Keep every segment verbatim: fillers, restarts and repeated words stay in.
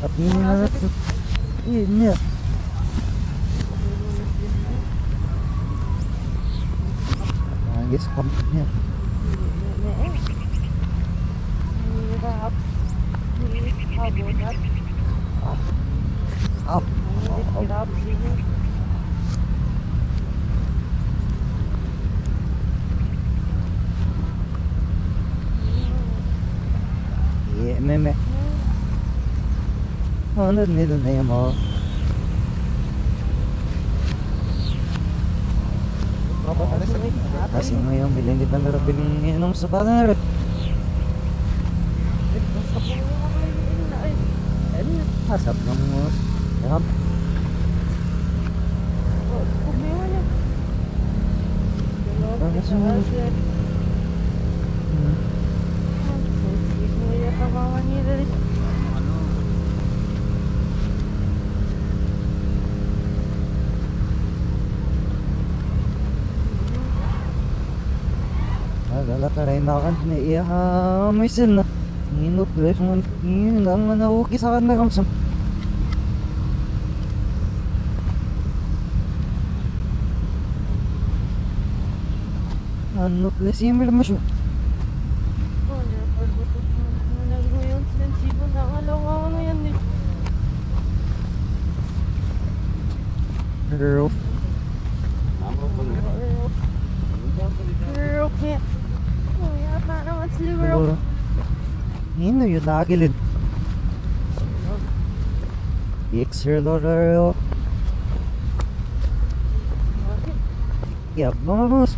At ini na natin. Ini. Ayos pa niya. Hirap. Hirap. Hirap. Iya, meme. Ano nila na yan, oh? Kasi mo yung bilhin di pa narapin inom sa banar. Asap ng mus. Sarap. Ano sa mga? Hmm. Ah, lalakaray na kan, naiya, ah, may sila. Inot, guys, man, yun lang, man, okay sa kanila, kamsam. Ano, guys, yung may lamas mo? Oh, nagpalbuto. Nagmuyon sila, sipon na, ano, ano, yan, eh. Pero, pero, pero, oh, ya, para mas libro. Siguro. Nino yun, nakakilid? X-ray, lo, lo, lo. Ya, vamos.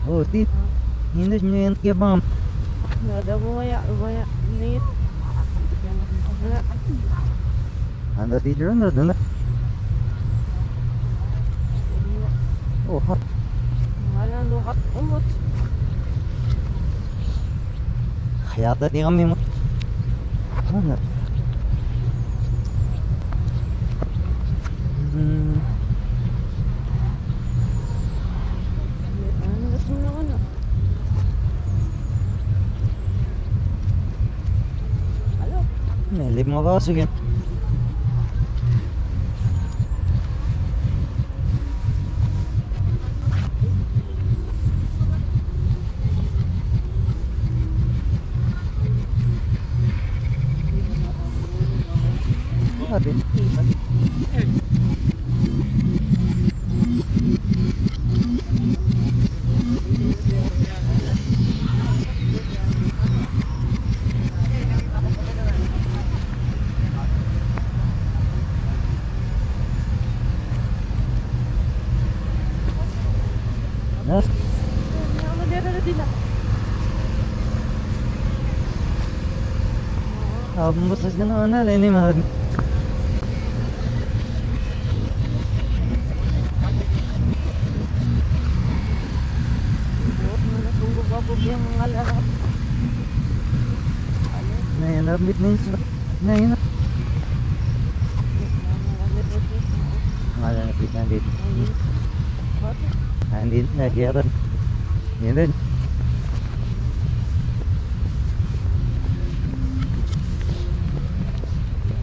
Oh, ti. Nino yun, ya, bam. Nada mo, ya, ya, ni. Anda ti drone na doon na. Oh, ha. Wala, luhat, umot. Kaya tati kami mo. Ano? Hmm. Ano, ano, ano? May lima ka, sige. Ate. Nas? Ang boses na naman na, Lenny, mag- Na yan, rapid na yun. Na yun. Wala na, rapid na din. Hindi na, diyaran. Yan din.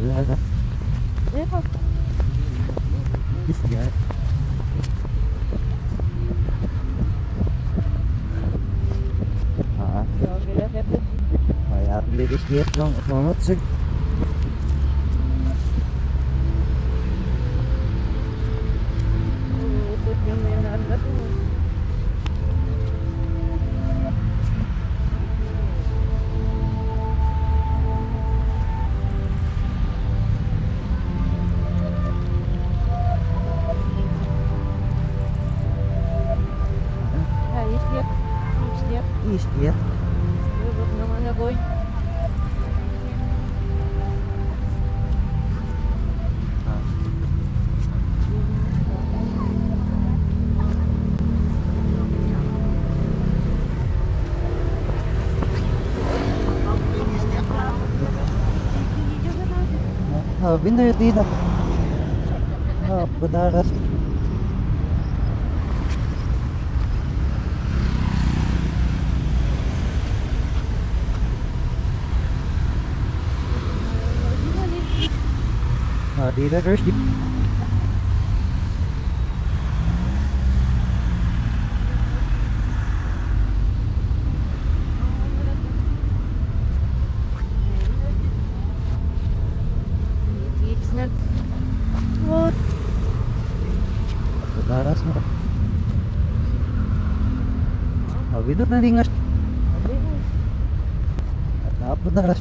Wala na. Yes, guys. Ah. Ay, at least, yes, no? Mamot, sir. Ah, isyat. Isyat. Isyat. Lubog naman, agoy. Ah, window yung tita. Ah, putaras. Dito, Kirsty. What? Daras mo. Awid na lingas. At dapat daras.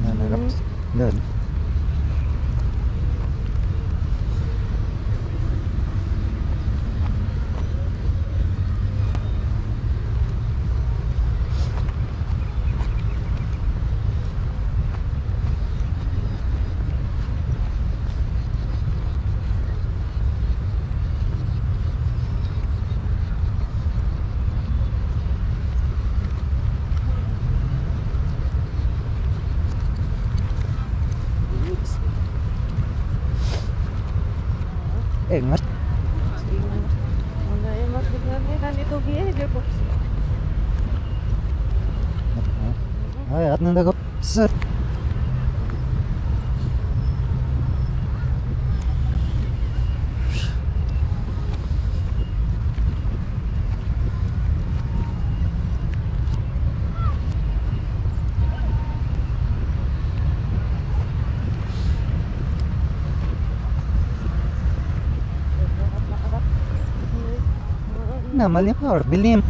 Nanarap. Doon. Eh, ngas. Ay, at nandago. Sir. Naman yung power bilim.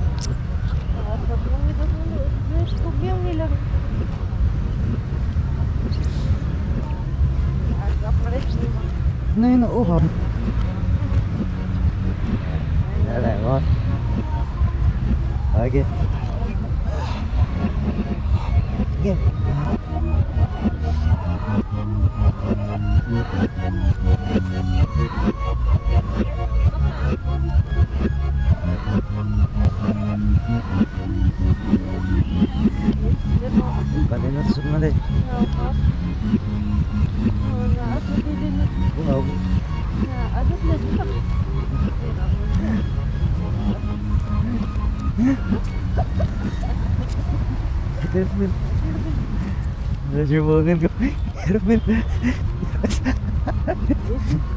Ano yun, oh, hap-, Dala mo. Okay. Okay. Bali na, sunod na, eh. Wow. Medyo bangan ko. Erwin.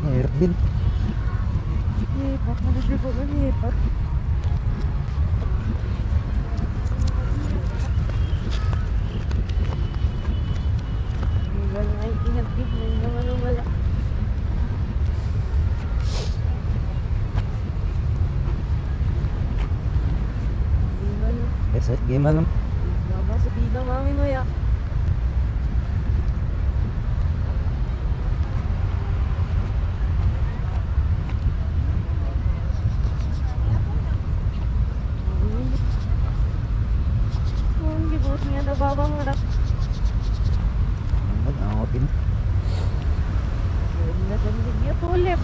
Erwin. Lipat mo na siya po, lipat. Ang gano'n ay ingat din, may naman ang wala. Yes, sir. Game, ano? Baba sa bida, mami mo ya. Ang gibos niya na baba mo na. Ang open. Ang ganda niya tulip.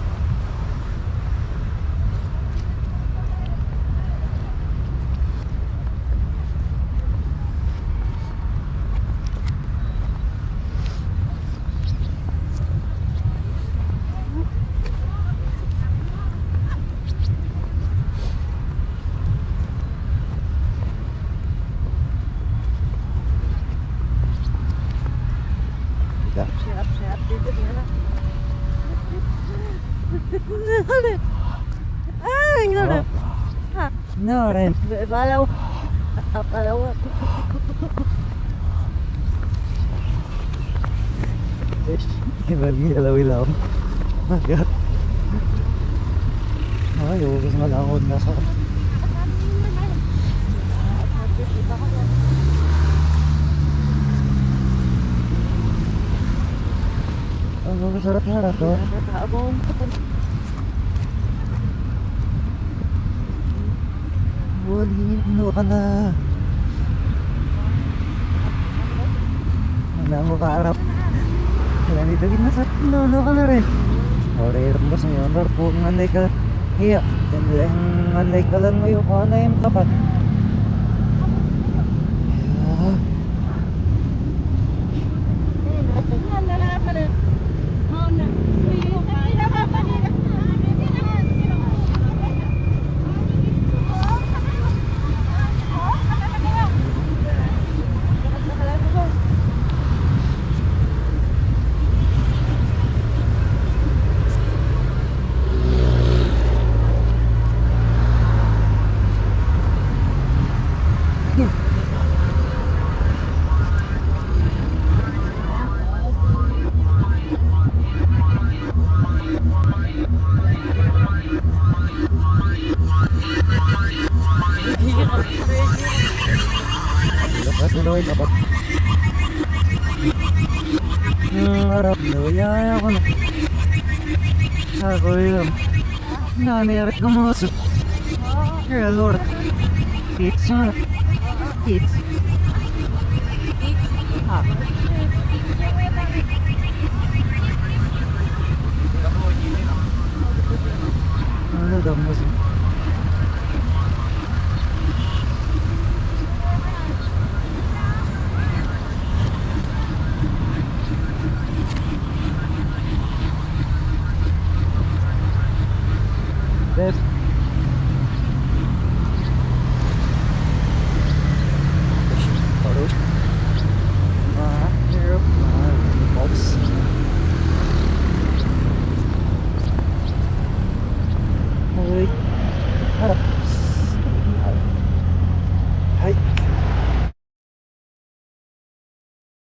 Sirap-sirap dito, di ba? Ay, ang sarap. Oh. Ha? No, rin. Palaw. Palaw. Iba lagi, ilaw-ilaw. Ay, ubus na lang ako na sa. Ang sarap na to. Wali, no ka na. Wala mo kaarap. Wala nito, gitna sa, no, no ka na rin. Ore, rumbo sa iyo, barko, nganday ka. Iya, nganday ka lang mo yung kung ano yung tapat. Ah. Lakas na daw, dapat. Hmm, harap na. Yaya ko na. Ako yun. Nangyari ko mga su-, Dear Lord. It's, uh, it's. Ah. Ano daw, mas